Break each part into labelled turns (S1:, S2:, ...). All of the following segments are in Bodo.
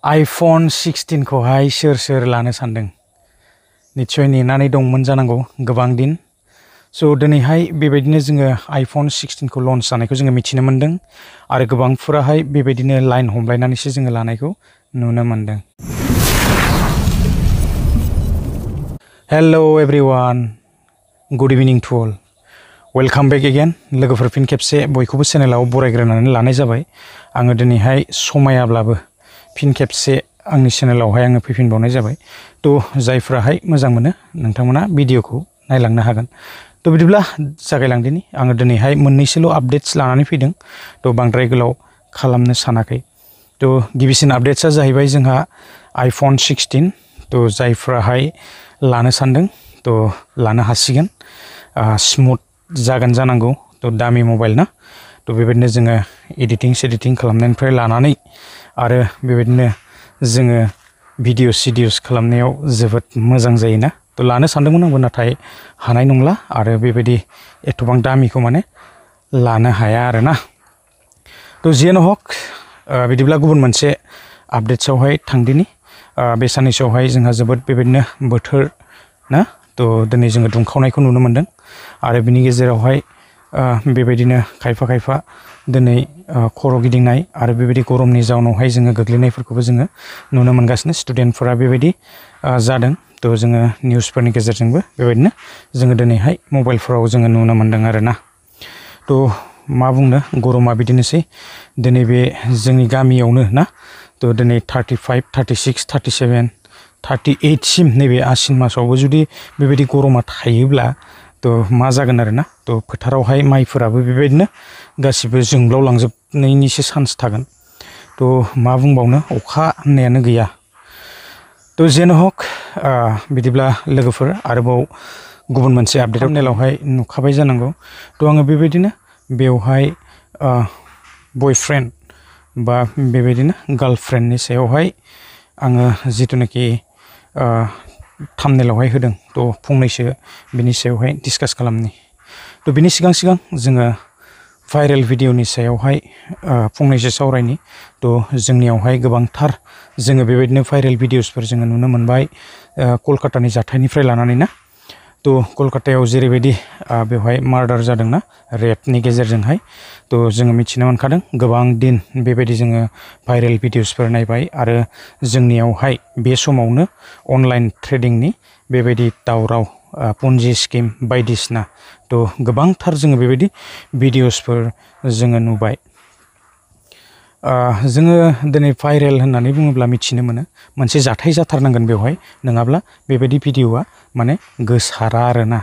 S1: iPhone 16 खौहाय सोर लानो सानदों निश्चय नेनानै दंमोन जानांगौ गोबां दिन सो दिनैहाय बेबायदिनो जोङो iPhone 16 खौ लन्च जानायखौ जोङो मिथिनो मोनदों आरो गोबांफोराहाय बेबायदिनो लाइन हमलायनानैसो जोङो लानायखौ नुनो मोनदों। Hello everyone good evening to all welcome back again लोगोफोर फिन खेबसे बयखौबो चेनेलाव बरायग्रोनानै लानाय जाबाय। आङो दिनैहाय समायाब्लाबो फिन खेबसे आंनि चेनेलावहाय आङो फैफिनबावनाय जाबाय। तो जायफ्राहाय मोजां मोनो नोंथांमोना भिडिअखौ नायलांनो हागोन। तो बिदिब्ला जागायलांदिनि आङो दिनैहाय मोननैसोल' आपडेट्स लानानै फैदों। तो बांद्राय गोलाव खालामनो सानाखै। तो गिबिसिन आपडेट्सआ जाहैबाय जोंहा iPhone 16 तो जायफ्राहाय लानो सानदों तो लानो हासिगोन। स्मुथ जागोन जानांगौ। तो दामि मबाइल ना तो बेबायदिनो जोङो एडिटिं खालामनायनिफ्राय लानानै आरो बेबायदिनो जोङो भिडिअस खालामनायाव जोबोद मोजां जायोना। तो लानो सानदोंमोन आंबो नाथाय हानाय नंला आरो बेबायदि एथबां दामिखौ माने लानो हाया आरोना। तो जियानो हक बिदिब्ला गुबुन मोनसे आपडेट्सआवहाय थांदिनि। बे साननैसोआवहाय जोंहा जोबोद बेबायदिनो बोथोर ना तो दिनै जोङो दुंखावनायखौ नुनो मोनदों आरो बिनि गेजेरावहाय बेबायदिनो खायफा दिनै खर' गिदिंनाय आरो बेबायदि गरमनि जाउनावहाय जोङो गोग्लैनायफोरखौबो जोङो नुनो मोनगासिनो। स्टुडेन्टफोरा बेबायदि जादों। तो जोङो निउसफोरनि गेजेरजोंबो बेबायदिनो जोङो दिनैहाय मबाइलफोराव जोङो नुनो मोनदों आरोना। तो मा बुंनो गरमा बिदिनोसै दिनै बे जोंनि गामियावनो ना तो दिनै 35, 36, 37, 38 सिम नैबे आसिन मासावबो जुदि बेबायदि गरमा थायोब्ला तो मा जागोन आरोना। तो फोथारावहाय माइफोराबो बेबायदिनो गासिबो जोंब्लाव लांजोबनायनिसो चान्स थागोन। तो मा बुंबावनो अखा होननायानो गैया। तो जेनो हक बिदिब्ला लोगोफोर आरोबाव गुबुन मोनसे आपडेट चेनेलावहाय नुखाबाय जानांगौ। तो आङो बेबायदिनो बेवहाय बयफ्रेन्ड बा बेबायदिनो गार्लफ्रेन्डनि सायावहाय आङो जिथुनाखि थाम्बनेलावहाय होदों तो फंनैसो बिनि सायावहाय डिसकास खालामनि। तो बिनि सिगां जोङो भाइरेल भिडिअनि सायावहाय फंनैसो सावरायनि। तो जोंनियावहाय गोबांथार जोङो बेबायदिनो भाइरेल भिडिअसफोर जोङो नुनो मोनबाय कलकातानि जाथायनिफ्राय लानानै ना। तो कलकातायाव जेरैबायदि बेवहाय मार्डार जादोंना रेपनि गेजेरजोंहाय तो जोङो मिथिनो मोनखादों गोबां दिन बेबायदि जोङो भाइरेल भिडिअसफोर नायबाय आरो जोंनियावहाय बे समावनो अनलाइन ट्रेडिंनि बेबायदि दावराव पन्जि स्किम बायदिसिना तो गोबांथार जोङो बेबायदि भिडिअसफोर जोङो नुबाय। जोङो दिनै भाइरेल होननानै बुङोब्ला मिथिनो मोनो मोनसे जाथाय जाथारनांगोन बेवहाय नङाब्ला बेबायदि भिडिअआ माने गोसारा आरोना।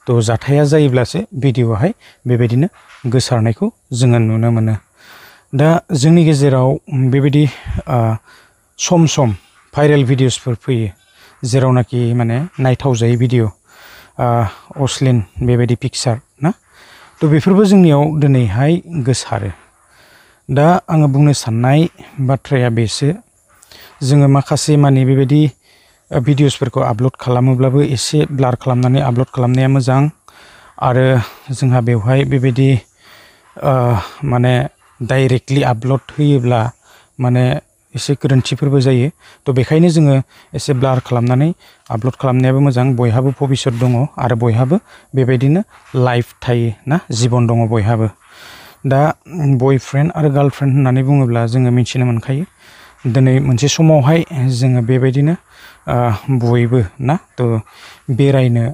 S1: तो जाथाया जायोब्लासो भिडिअआहाय बेबायदिनो गोसारनायखौ जोङो नुनो मोनो। दा जोंनि गेजेराव बेबायदि सम भाइरेल भिडिअसफोर फैयो जेरावनाखि माने नायथाव जायै भिडिअ अश्लील बेबायदि पिक्चार ना। तो बेफोरबो जोंनियाव दिनैहाय गोसारो। दा आङो बुंनो साननाय बाथ्राया बेसो जोङो माखासे माने बेबायदि भिडिअसफोरखौ आपल'ड खालामोब्लाबो एसे ब्लार खालामनानै आपल'ड खालामनाया मोजां आरो जोंहा बेवहाय बेबायदि माने डाइरेक्टलि आपल'ड होयोब्ला माने एसे गोरोन्थिफोरबो जायो। तो बेखायनो जोङो एसे ब्लार खालामनानै आपल'ड खालामनायाबो मोजां। बयहाबो भबिष्यत दङ आरो बयहाबो बेबायदिनो लाइफ थायो ना जिबन दङ बयहाबो। दा बयफ्रेन्ड आरो गार्लफ्रेन्ड होननानै बुङोब्ला जोङो मिथिनो मोनखायो दिनै मोनसे समावहाय जोङो बेबायदिनो बयबो ना तो बेरायनो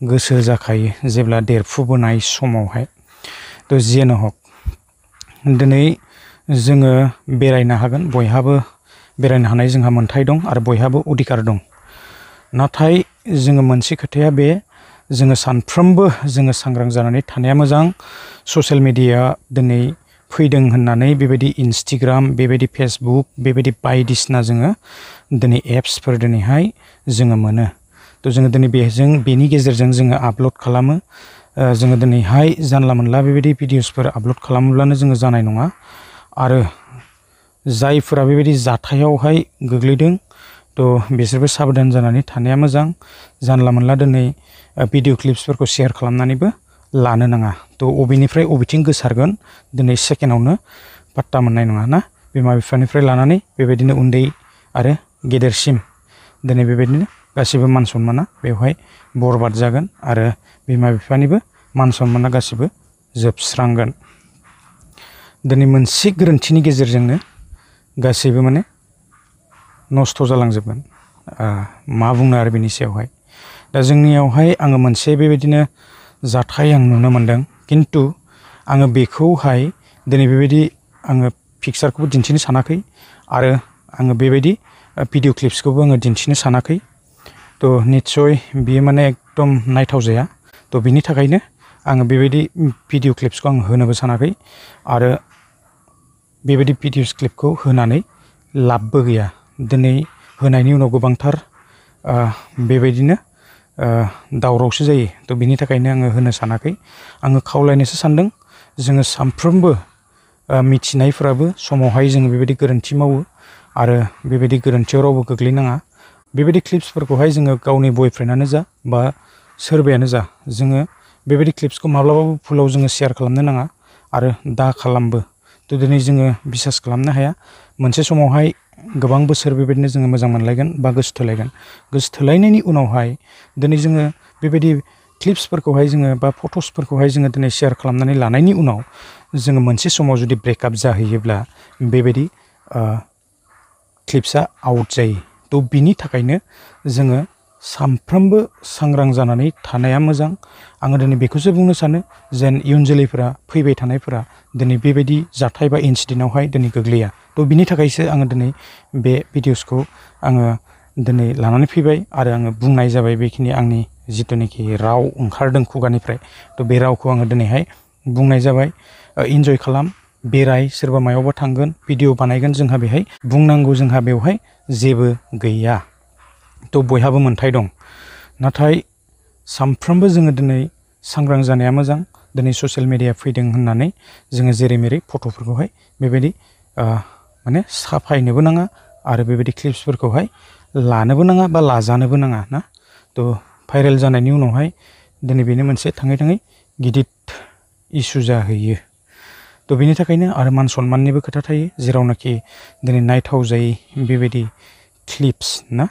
S1: गोसो जाखायो जेब्ला देरफुबोनाय समावहाय। तो जियानो हक दिनै जोङो बेरायनो हागोन बयहाबो बेरायनो हानाय जोंहा मोन्थाय दं आरो बयहाबो अधिकार दं। नाथाय जोङो मोनसे खोथाया बे जोङो सानफ्रोमबो जोङो सांग्रां जानानै थानाया मोजां। ससियेल मिडिया दिनै फैदों होननानै बेबायदि इन्स्टाग्राम बेबायदि फेसबुक बेबायदि बायदिसिना जोङो दिनै एप्सफोर दिनैहाय जोङो मोनो। तो जोङो दिनै बेनि गेजेरजों जोङो आपल'ड खालामो। जोङो दिनैहाय जानला मोनला बेबायदि भिडिअसफोर आपल'ड खालामोब्लानो जोङो जानाय नङा आरो जायफोरा बेबायदि जाथायावहाय गोग्लैदों तो बिसोरबो साबधान जानानै थानाया मोजां। जानला मोनला दिनै भिडिअ क्लिप्सफोरखौ शेयार खालामनानैबो लानो नाङा। तो अबेनिफ्राय अबेथिं गोसारगोन दिनै सेकेन्डआवनो पात्ता मोननाय नङा ना। बिमा बिफानिफ्राय लानानै बेबायदिनो उन्दै आरो गेदेरसिम दिनै बेबायदिनो गासिबो मान सन्माना बेवहाय बरबाद जागोन आरो बिमा बिफानिबो मान सन्माना गासिबो जोबस्रांगोन। दिनै मोनसे गोरोन्थिनि गेजेरजोंनो गासैबो माने नस्थ' जालांजोबगोन। मा बुंनो आरो बेनि सायावहाय दा जोंनियावहाय आङो मोनसे बेबायदिनो जाथाय आं नुनो मोनदों, खिन्थु आङो बेखौहाय दिनै बेबायदि आङो पिक्सारखौबो दिन्थिनो सानाखै आरो आङो बेबायदि भिडिअ क्लिप्सखौबो आङो दिन्थिनो सानाखै। थ' निस्सय बियो माने एकदम नायथावजाया। थ' बिनि थाखायनो आङो बेबायदि भिडिअ क्लिप्सखौ आं होनोबो सानाखै आरो बेबायदि भिडिअ क्लिपखौ होनानै लाबबो गैया। दिनै होनायनि उनाव गोबांथार बेबायदिनो दावरावसो जायो। थ' बिनि थाखायनो आङो होनो सानाखै। आङो खावलायनोसो सानदों, जोङो सानफ्रोमबो मिथिनायफोराबो समावहाय जोङो बेबायदि गोरोन्थि मावो आरो बेबायदि गोरोन्थियाव रावबो गोग्लैनाङा। बेबायदि क्लिप्सफोरखौहाय जोङो गावनि बयफ्रेन्डआनो जा बा सोरबायानो जा, जोङो बेबायदि क्लिप्सखौ माब्लाबाबो भुलाव जोङो शेयार खालामनो नाङा आरो दा खालामबो। थ' दिनै जोङो बिसास खालामनो हाया, मोनसे समावहाय गोबां बोसोर बेबायदिनो जोङो मोजां मोनलायगोन बा गोसोथोलायगोन। गोसोथोलायनायनि उनावहाय दिनै जोङो बेबायदि क्लिप्सफोरखौहाय जोङो बा फट'सफोरखौहाय जोङो दिनै शेयार खालामनानै लानायनि उनाव जोङो मोनसे समाव जुदि ब्रेकआप जाहैयोब्ला बेबायदि क्लिप्सआ आउट जायो। थ' बिनि थाखायनो जोङो सानफ्रोमबो सांग्रां जानानै थानाया मोजां। आङो दिनै बेखौसो बुंनो सानो जेन इयुन जोलैफोरा फैबाय थानायफोरा दिनै बेबायदि जाथाय बा इन्सिडेन्टआवहाय दिनै गोग्लैया। थ' बिनि थाखायसो आङो दिनै बे भिडिअसखौ आङो दिनै लानानै फैबाय आरो आङो बुंनाय जाबाय बेखिनि आंनि जिथुनाखि राव ओंखारदों खुगानिफ्राय। थ' बे रावखौ आङो दिनैहाय बुंनाय जाबाय। इन्जय खालाम, बेराय, सोरबा मायावबा थांगोन भिडिअ बानायगोन, जोंहा बेहाय बुंनांगौ जोंहा बेवहाय जेबो गैया। थ' बयहाबो मोन्थाय दं। नाथाय सानफ्रोमबो जोङो दिनै सांग्रां जानाया मोजां। दिनै ससियेल मिडिया फैदों होननानै जोङो जेरै मेरै फट'फोरखौहाय बेबायदि माने साफायनोबो नाङा आरो बेबायदि क्लिप्सफोरखौहाय लानोबो नाङा बा लाजानोबो नाङा ना। थ' भाइरेल जानायनि उनावहाय दिनै बेनो मोनसे थाङै थाङै गिदिर इसु जाहैयो। थ' बेनि थाखायनो आरो मान सन्माननिबो खोथा थायो, जेरावनाखि दिनै नायथाव जायै बेबायदि क्लिप्स ना।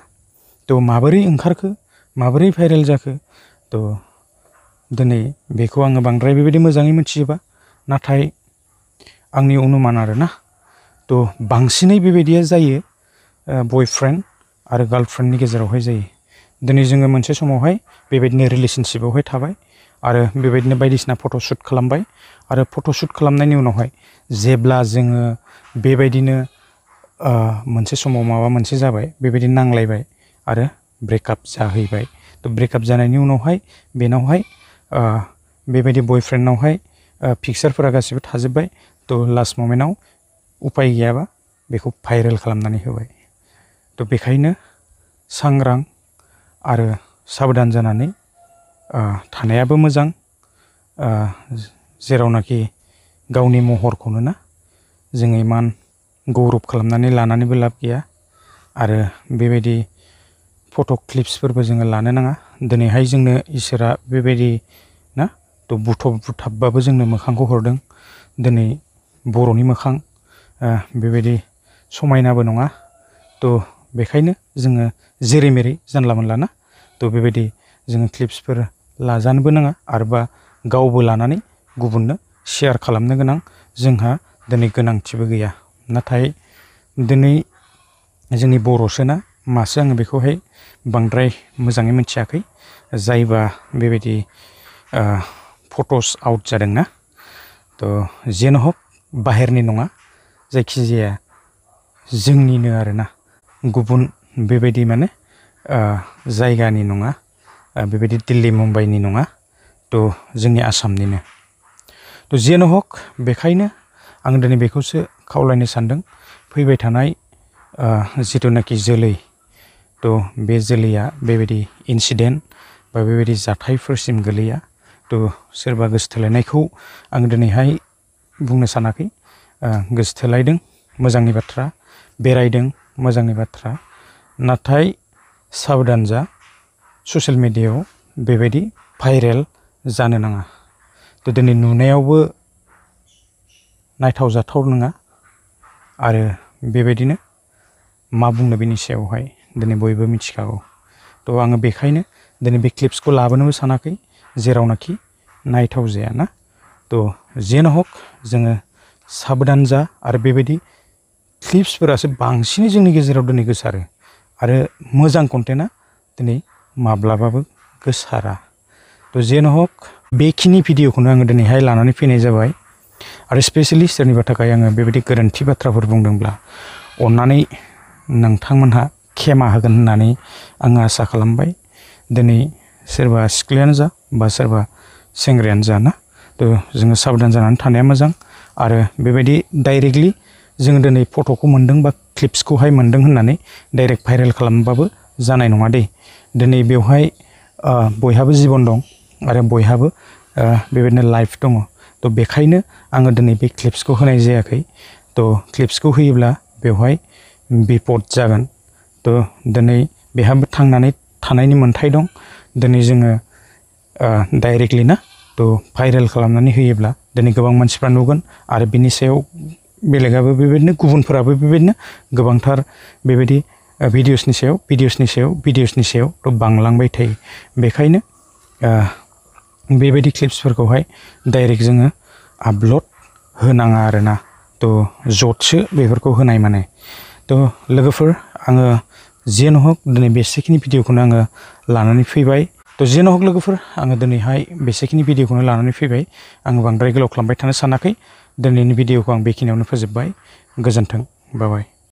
S1: थ' माबोरै ओंखारखो, माबोरै भाइरेल जाखो, थ' दिनै बेखौ आङो बांद्राय बेबायदि मोजाङै मिथिजोबा, नाथाय आंनि अनुमान आरो ना। थ' बांसिनै बेबायदिया जायो बयफ्रेन्ड आरो गार्लफ्रेन्डनि गेजेरावहाय जायो। दिनै जोङो मोनसे समावहाय बेबायदिनो रिलेसनशिपआवहाय थाबाय आरो बेबायदिनो बायदिसिना फट' शुट खालामबाय आरो फट' शुट खालामनायनि उनावहाय जेब्ला जोङो बेबायदिनो मोनसे समाव माबा मोनसे जाबाय, बेबायदि नांलायबाय आरो ब्रेकआप जाहैबाय। थ' ब्रेकआप जानायनि उनावहाय बेनावहाय बेबायदि बयफ्रेन्डनावहाय पिक्सारफोरा गासिबो थाजोब्बाय। थ' लास्ट ममेन्टआव उपाय गैयाबा बेखौ भाइरेल खालामनानै होबाय। थ' बेखायनो सांग्रां आरो साबधान जानानै थानायाबो मोजां। जेरावनाखि गावनि महरखौनो ना जोङो इमान गौरब खालामनानै लानानैबो लाब गैया आरो बेबायदि फट' क्लिप्सफोरबो जोङो लानो नाङा। दिनैहाय जोंनो इसोरा बेबायदि ना थ' बुथब बुथाबबाबो जोंनो मोखांखौ हरदों। दिनै बर'नि मोखां बेबायदि समायनाबो नङा। थ' बेखायनो जोङो जेरै मेरै जानला मोनला ना, थ' बेबायदि जोङो क्लिप्सफोर लाजानोबो नाङा आरोबा गावबो लानानै गुबुननो शेयार खालामनो गोनां जोंहा दिनै गोनांथिबो गैया। नाथाय दिनै जोंनि बर'सोना मासो आङो बेखौहाय बांद्राय मोजाङै मिथियाखै। जायबा बेबायदि फट'स आउट जादों ना, थ' जेन हक बाहेरनि नङा, जायखिजाया जोंनिनो आरोना, गुबुन बेबायदि माने जायगानि नङा, बेबायदि दिल्ली मुम्बाइनि नङा, थ' जोंनि आसामनिनो। थ' जेन हक बेखायनो आं दिनै बेखौसो खावलायनो सानदों, फैबाय थानाय जिथुनाखि जोलै, थ' बे जोलैया बेबायदि इन्सिडेन्ट बा बेबायदि जाथायफोरसिम गोलैया। थ' सोरबा गोसोथोलायनायखौ आं दिनैहाय बुंनो सानाखै। गोसोथोलायदों मोजांनि बाथ्रा, बेरायदों मोजांनि बाथ्रा, नाथाय साबधान जा, ससियेल मिडियायाव बेबायदि भाइरेल जानो नाङा। थ' दिनै नुनायावबो नायथाव जाथाव नङा आरो बेबायदिनो मा बुंनो बेनि सायावहाय दिनै बयबो मिथिखागौ। थ' आङो बेखायनो दिनै बे क्लिप्सखौ लाबोनोबो सानाखै जेरावनाखि नायथाव जाया ना। थ' जेन हक जोङो साबधान जा आरो बेबायदि क्लिप्सफोरासो बांसिनै जोंनि गेजेराव दिनै गोसारो आरो मोजां कन्टेन्टआ दिनै माब्लाबाबो गोसारा। थ' जेन हक बेखिनि भिडिअखौनो आङो दिनैहाय लानानै फैनाय जाबाय आरो स्पेसियेलि सोरनिबा थाखाय आङो बेबायदि गोरोन्थि बाथ्राफोर बुंदोंब्ला अन्नानै नोंथांमोनहा खेमा होगोन होननानै आङो आसा खालामबाय। दिनै सोरबा सिख्लायानो जा बा सोरबा सेंग्रायानो जा ना, थ' जोङो साबधान जानानै थानाया मोजां। आरो बेबायदि डाइरेक्टलि जोङो दिनै फट'खौ मोन्दों बा क्लिप्सखौहाय मोन्दों होननानै डाइरेक्ट भाइरेल खालामबाबो जानाय नङा दे। दिनै बेवहाय बयहाबो जिबन दं आरो बयहाबो बेबायदिनो लाइफ दङ। थ' बेखायनो आङो दिनै बे क्लिप्सखौ होनाय जायाखै। थ' क्लिप्सखौ होयोब्ला बेवहाय बिपद जागोन। थ' दिनै बेहाबो थांनानै थानायनि मोन्थाय दं। दिनै जोङो डाइरेक्टलि ना थ' भाइरेल खालामनानै होयोब्ला दिनै गोबां मानसिफ्रा नुगोन आरो बिनि सायाव बेलेगाबो बेबायदिनो गुबुनफोराबो बेबायदिनो गोबांथार बेबायदि भिडिअसनि सायाव थ' बांलांबाय थायो। बेखायनो बेबायदि क्लिप्सफोरखौहाय डाइरेक्ट जोङो आपल'ड होनाङा आरोना। थ' जदसो बेफोरखौ होनाय माने। थ' लोगोफोर आङो जेन हक दिनै बेसेखिनि भिडिअखौनो आङो लानानै फैबाय। थ' जेन हक लोगोफोर आङो दिनैहाय बेसेखिनि भिडिअखौनो लानानै फैबाय। आङो बांद्राय गोलाव खालामबाय थानो सानाखै। दिनैनि भिडिअखौ आं बेखिनियावनो फोजोबबाय। गोजोन्थों। बाय बाय।